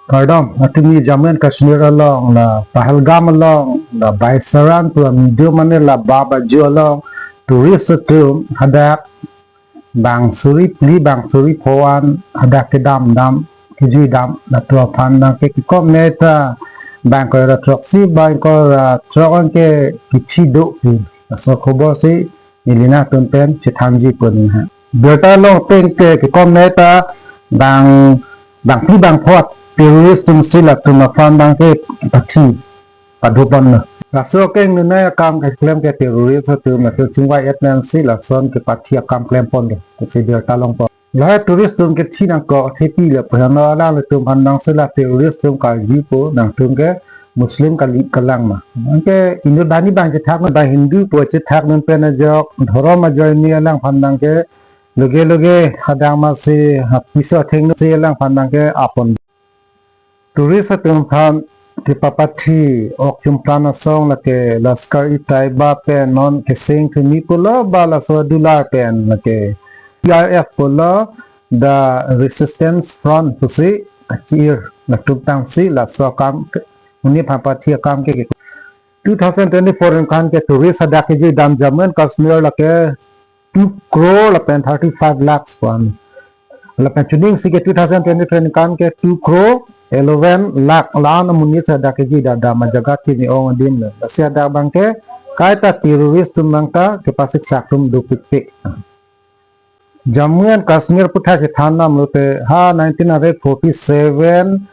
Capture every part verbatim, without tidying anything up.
Kardom, atumi Jammu and Kashmir along, la Pahalgam along, la Baisaran pu amidum mane la Babaju along, tourist atum hadak bang suri phli, bang suri pho an hadak kedam dam, kejui dam, latum aphan abang ke kekom neta bang ko ra throksi, bang ko ra throk an ke kithi do pu. Laso khobor si neli nangtum pen chethanji pon ha. Birta along ateng ke kekom neta bang, bang phli bang pho terrorist atum si latum aphan abang ke pathi pado ponlo. Laso ke nunai akam keklem ke terrorist atum latum chingvai et nangsi lason kepathi akam klem ponlo. Kusi birta along pon. Lahai tourist atum ke thi nangkok thepi le pehano alanglitum aphan nangsi la terrorist atum karjupo nangtum ke Muslim kali kalang ma. Anke inut bani bang chethak non, bang Hindu pu chethak non pen ajok dhorom ajoine alangphan abang ke loge loge hadak masi ha piso atheng si alangphan abang ke apon. Tourist atum aphan kepapathi ok chumplan asong lake Lashkar-e-Taiba pen non keseng thumi pulo ba laso Dular pen lake T R F pulo, the Resistance Front pusi kachir latum tangsi laso akam ke, monit aphan pathi akam ke ke. Two thousand twenty-four ningkan ke tourist hadak kejui dam Jammu and Kashmir lake two crore lapen thirty-five lakhs pu an. Lapen chuning si ke two thousand twenty-three ningkan ke two crore eleven lakh la-an amonit hadak kejui dam dam ajaga kimi ong adim le. Lasi hadak abang ke kaita terrorist atum abang ta kepasik sak atum dopikpik. Jammu and Kashmir aphuthak kethan dam lote ha nineteen hundred forty-seven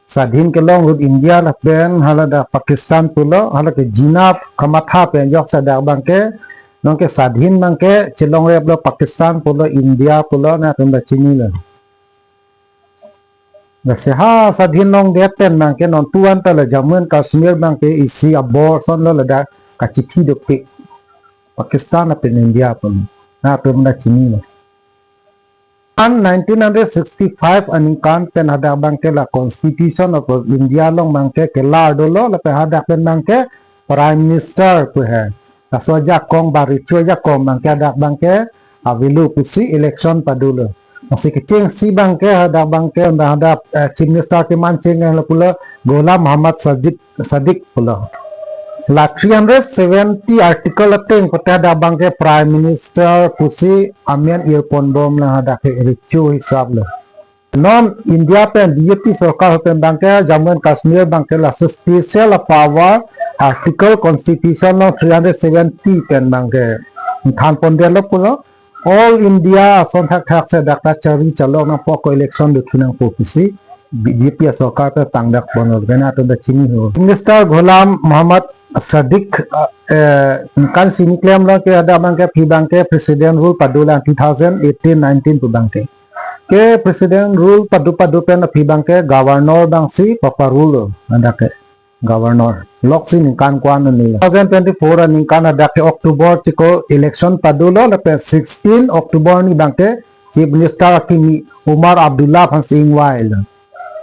swadhin kelong ahut India lapen hala dak Pakistan pulo, hala ke Jinnah kamatha pen ajok si hadak abang ke, non ke swadhin abang ke chelongreplo Pakistan pulo, India pulo, nangtum ta chinilo. Lasi ha swadhin longdet pen abang ke non tu an ta la Jammu and Kashmir abang ke isi abor ason lo ladak kachithi dopik Pakistan lapen India pu, nangtum ta chinilo. An nineteen hundred sixty-five aningkan pen hadak abang ke la Constitution of India along abang ke kelar dolo, lapen hadak pen abang ke Prime Minister pu he. Laso ajakong ba recho ajakong abang ke hadak abang ke avelo pusi election padolo. Lasi kechengsi abang ke hadak abang ke hadak, eh, Chief Minister keman cheng lo pulo Ghulam Muhammad Sadiq, Sadiq pulo. La three hundred seventy article ateng pute hadak abang ke Prime Minister pusi amen irpon bom la hadak ke recho hisap lo. Non India pen B J P sorkar pen abang ke Jammu and Kashmir abang ke laso special power article Constitution along three hundred seventy pen abang ke than pondetlo pulo. All India ason thakthak si dak ta chari chalok nangpo, ko election do thu nangpo pusi B J P sorkar ta tangdak ponlo, nangtum ta chini ho. Minister Ghulam Muhammad Sadiq, eh, ningkan sini klemlo ke hadak abang ke aphi abang ke President rule padolang two thousand eighteen nineteen pu abang ke. Ke President rule pado pado pen aphi abang ke Governor abang si papa rule lo, hadak ke Governor. Lok si ningkan ko-an ni. Two thousand twenty-four aningkan hadak ke October chiko election padolo, lapen sixteen October ni abang ke Chief Minister akimi Omar Abdullah aphan si ingvailo.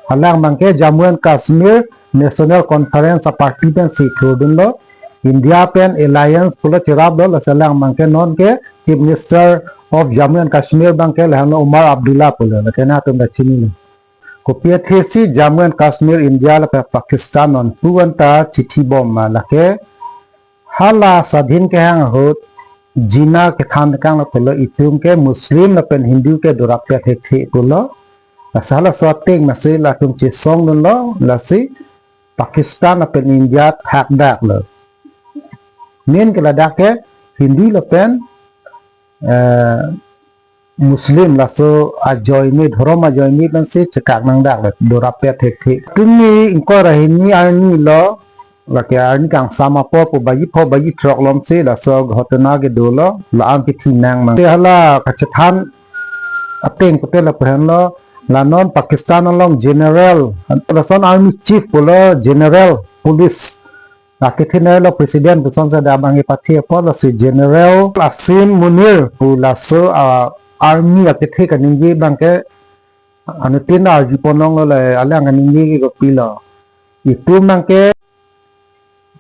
Alang abang ke Jammu and Kashmir National Conference a party pen si thurdunlo, India pen alliance pulo cheraplo, lasi alang abang ke non ke Chief Minister of Jammu and Kashmir abang ke lahenlo Omar Abdullah pulo, lake nangtum ta chinilo. Kopi athe si Jammu and Kashmir India lapen Pakistan non pu an ta chithi bom ma lake hala swadhin kehang ahut Jinnah kethan kang lo pulo, itum ke Muslim lapen Hindu ke dorap pet thekthe pulo. Lasi halaso ateng masi latum chesongdunlo, lasi Pakistan lapen India thakdaklo. Main ke ladak ke Hindu lapen, eh, Muslim laso ajoine, dhorom ajoine pensi chekak nangdaklo, dorap pet thekthe. Tumi ingkoi ra hini arni lo, lake arni kangsam apor pu baji pho baji throk along si laso ghotona kedolo, la-an kithi nang mang. Te hala kachethan ateng pute lapu henlo, la non Pakistan along general, lason army chief pulo general police akethenei lo president puson si hadak abang ke pathi apot, lasi General Asim Munir pu laso, ah, army akethe kaningje abang ke anuttin arju ponlonglo, le alang kaningje ke kopilo. Itum abang ke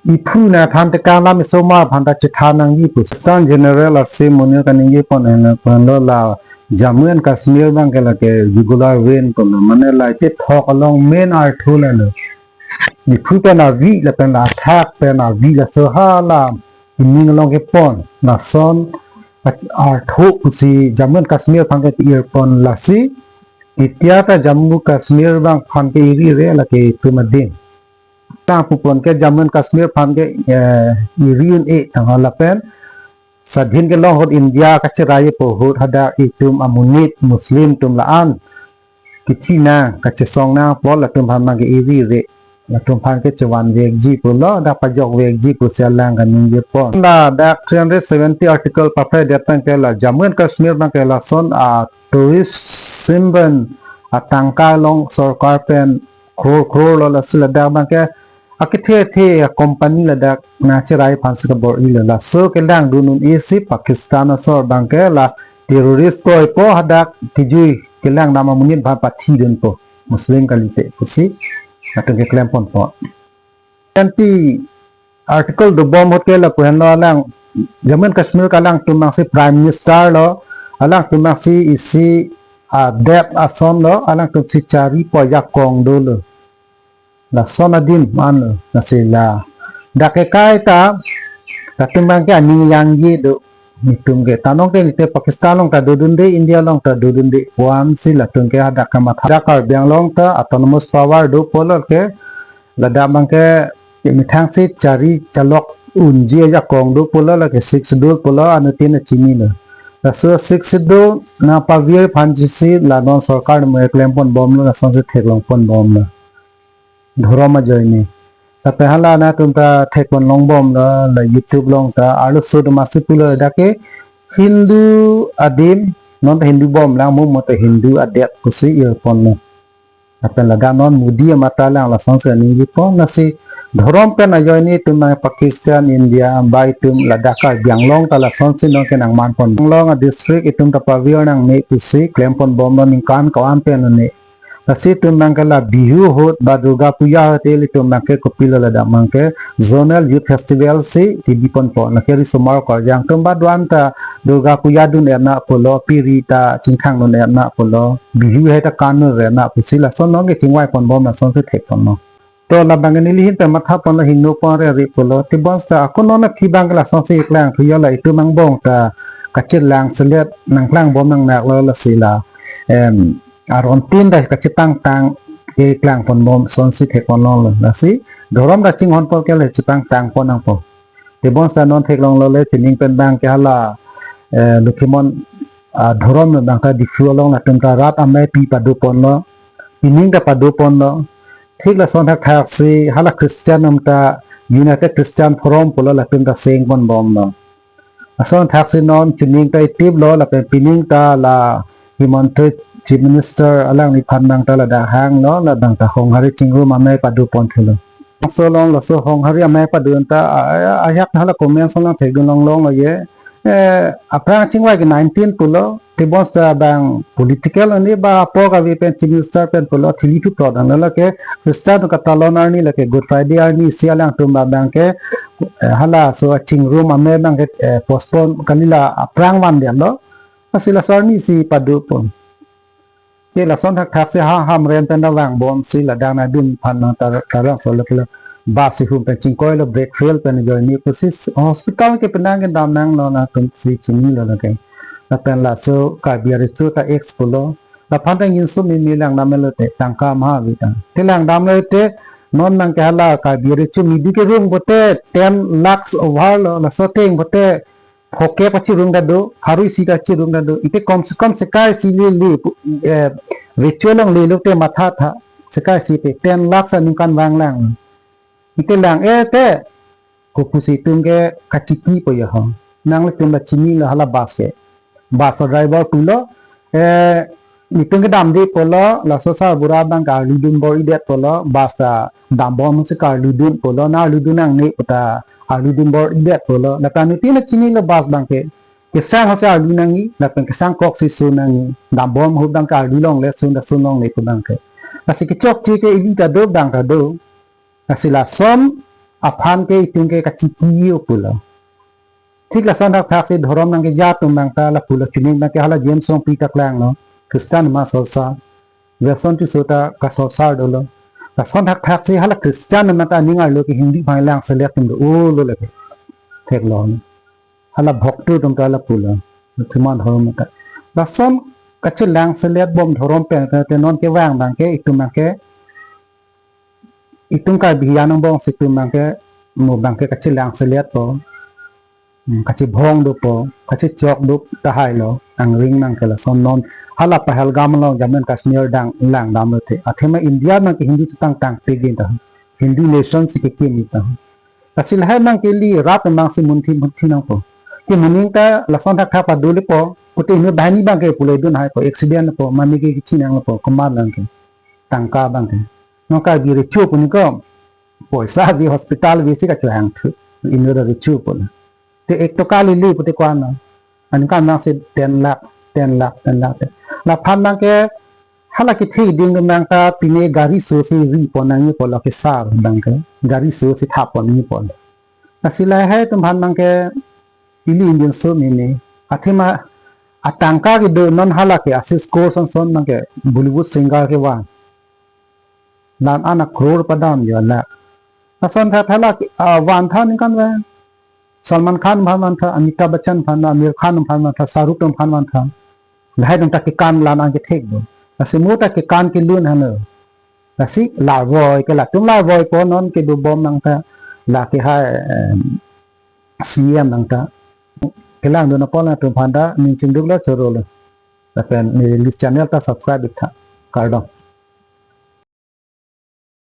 iphu nangthan tekang lam isomar aphan ta chethan nangji pu. Assistant General Asim Munir kaningje pon henlo, ponlo la Jammu and Kashmir abang ke lake jugular vein pu lo, mane la chethok along main arthu lalo. Diphu pen avi lapen la athak pen avi laso hala ining along kepon. Lason arthu pusi Jammu and Kashmir aphan ke irpon lasi. Itia ta Jammu Kashmir abang aphan ke iri re lake itum adin. Tang pupon ke Jammu and Kashmir aphan ke, eh, iri un-e tang lapen sadhin kelong ahut India kacherai ahut hadak itum amonit Muslim atum la-an kithi nang kachesong nang apot latum aphan abang ke iri re. Latum aphan ke chevan vekji pulo, dak pajok vekji pusi alang kaningje pon. Ladak three hundred seventy article paphredet pen ke la Jammu and Kashmir abang ke lason a tourism pen atangka along sorkar pen crore crore lo, lasi ladak abang ke akethe the company ladak nangcherai aphan si kabor-ilo. Laso kelangdun un-e si Pakistan asor abang ke la terrorist kroipo, hadak kejui kelang dam amonit aphan pathidunpo, Muslim kalite pusi latum keklem ponpo. Anti article dobom ahut ke lapu henlo, alang Jammu and Kashmir ke alangtum abang si Prime Minister lo, alangtum abang si isi, ah, debt ason lo, alangtum si charipo ajakong dolo. Lason adim man lo, lasi ladak ke kaita latum abang ke aning yangji do. Itum ke tanong te nite Pakistan along ta dodunde, India along ta dodunde pu-an si latum ke hadak kamatha. Dak Karbi Anglong ta autonomous power do pulo ke ladak abang ke methang si chari chalok unji ajakong do pulo, lake Sixth Schedule pulo, anuttin chinilo. Laso Sixth Schedule nangpavir aphan si la non sorkar mo klem ponbomlo, lasonsi theklong ponbomlo. Dhorom ajoine. Lapen hala nangtum ta thekpon longbomlo, la YouTube along ta, arloso do masi pulo dak ke Hindu adim, non ta Hindu bomlang, mo mo ta Hindu adet pusi irponlo. Lapen ladak non Modi amat ta lang lasonsi ningjepo, lasi dhorom pen ajoine itum nang Pakistan, India, ba itum ladak Karbi Anglong ta lasonsi non ke nangman pon. Anglong a district itum ta pavir nangne pusi klem ponbomlo ningkan ko-an pen ne. Lasi itum abang ke la Bihu ahut ba Durga Puja ahut ilitum abang ke kopilo ladak abang ke Zonal Youth Festival si kebi ponpo, lake risomar karjang atum ba do-an ta Durga Puja dun-et nang pulo, piri ta chingthang dun-et nang pulo, Bihu hai ta kan dun-et nang pusi lason non ke chingvai ponbom, lasonsi thekponlo. To labang ke neli ahin pen matha ponlo, hingno pon re ri pulo. Tebonta ako non aphi abang ke lasonsi klang thuyo, la itum angbong ta kachelang selet nangklangbom nangnaklo, lasi la, em, aron tin ta kachepangtang keklang ponbom, lasonsi thekponlonglo. Lasi dhorom ta chinghon apot ke le chepangtang pon nangpo. Tebonta non theklonglo le, pining pen abang ke hala, eh, Lokhimon, ah, dhorom abang ta Diphu along latum ta rat amei pi pado ponlo, pining ta pado ponlo. Thik lason thakthak si hala Christian atum ta United Christian Forum pulo latum ta seng ponbomlo. Lason thak si non chuning ta itiplo, lapen pining ta la Himanta Chief Minister alangliphan abang ta ladak hanglo, labang ta Honghari chingrum amei pado ponthulo. Laso along laso Honghari amei pado ta, a, a, ajak hala comments along thekdun longlonglo ye. Eh, aphrang chingvai ke nineteen pulo, tebonta abang political arni ba apok avi pen Chief Minister pen pulo, thili thu plot an lake Christian katalon arni, lake Good Friday arni si alangtum abang ke, eh, halaso achingrum amei abang ke, eh, postpone kalila aphrang vandetlo. Lasi laso arni si pado pon. Ke lason thakthak si ha Hamren pen ta vangbom si ladak nangdun aphan nang tar-, tarang solo kilo bus ihum pen chingkoilo, brake fail pen ajoine pusi hospital ke penang ke damnanglo, latum si chinilo lake. Lapen laso Karbi arecho ta ex pulo. Laphan ta ingjinso meme, langdamlo te tangka maha avi ta. Te langdamlo te non abang ke hala Karbi arecho midi kerung pote ten lakhs over lo, laso ateng pote phokep kachirung ta do, pharo isi ta kachirung ta do. Ite kom se kom sekai isi lele, eh, recho along lelo te mathatha, sekai isi te ten lakhs aningkan vanglang. Ite lang-e te, kopusi itum ke kachitipo ya ho. Nanglitum ta chinilo hala bus ke. Bus driver pulo, eh, itum ke damde pulo, laso sarbura abang ke arludun bor-idet pulo, bus ta dambom si ke arludun pulo, nang arludun nangne pu ta arludun bor-idet pulo. Lapen anuttin ta chinilo bus abang ke kesang ho si arlu nangji, lapen kesang kok si sun nangji, dambom ahut abang ke arlu longle, sun ta sun longle pu abang ke. Lasi kechokche ke ili ta do, abang ta do. Lasi lason aphan ke itum ke kachitiyo pulo. Thik lason thakthaksi dhorom nangkeja atum abang ta lapu la chuning abangke hala James Rongpi ta klanglo, Christian ma sorsa, Wilson Tisso ta kasorsar dolo. Lason thakthaksi hala Christian abang ta aning arlo ke Hindi abang langselet atum do-olo lake. Theklong. Hala bhokto atum ta lapulo. Thuman dhorom ta. Lason kachelangselet bom dhorom pen te non kevang abangke itum abangke itum Karbi angbong si itum abangke mo abangke kachelangseletpo. Hmm, kachebhong dopo, kachechok do tahai lo, angring abangke lason non hala Pahalgam along Jammu and Kashmir dang langdamlo te. Athema India abangke Hindi chetang tangte gin ta. Hindi nation si kekim ta. Lasi lahai abangke ili rat abang si munthi munthi nangpo. Ke muning ta lason thakthak padulepo, pute inut banghini abangke pule dun haipo, accident po, mane ke kechinangpo, komat abangke. Tangka abangke. Non Karbi recho pu ni ko, poisa ave hospital ave si kachehang thu. Inut recho pu. Te ek toka lili pute ko-an. Aningkan abang si ten lakh, ten lakh, ten lakh. Laphan abangke hala kethe ding abang ta pine gari so si ripo nangjipo lake sar abangke. Gari so si thappo nangjipo. Lasi lahai atum aphan abangke ili ingjinso mene. Athema atangka kedo non hala ke Ashish Kapoor son son abangke Bollywood singer kevang. Lan an a crore padam jo la. Lason tha tha la, ah, vantha ningkan vang. Salman Khan aphan vantha, Amitabh Bachchan aphan, Aamir Khan aphan vantha, Shah Rukh Khan aphan vantha. Lahai atum ta kekan lan an kethek do. Lasi mo ta kekan kelun henlo. Lasi larvoi ke latum larvoipo non kedo bom abang ta. Lake hai, em, C M abang ta. Kelang dun apot latum aphan ta ning chingduk lo choro lo. Lapen neli channel ta subscribe ik tha. Kardom.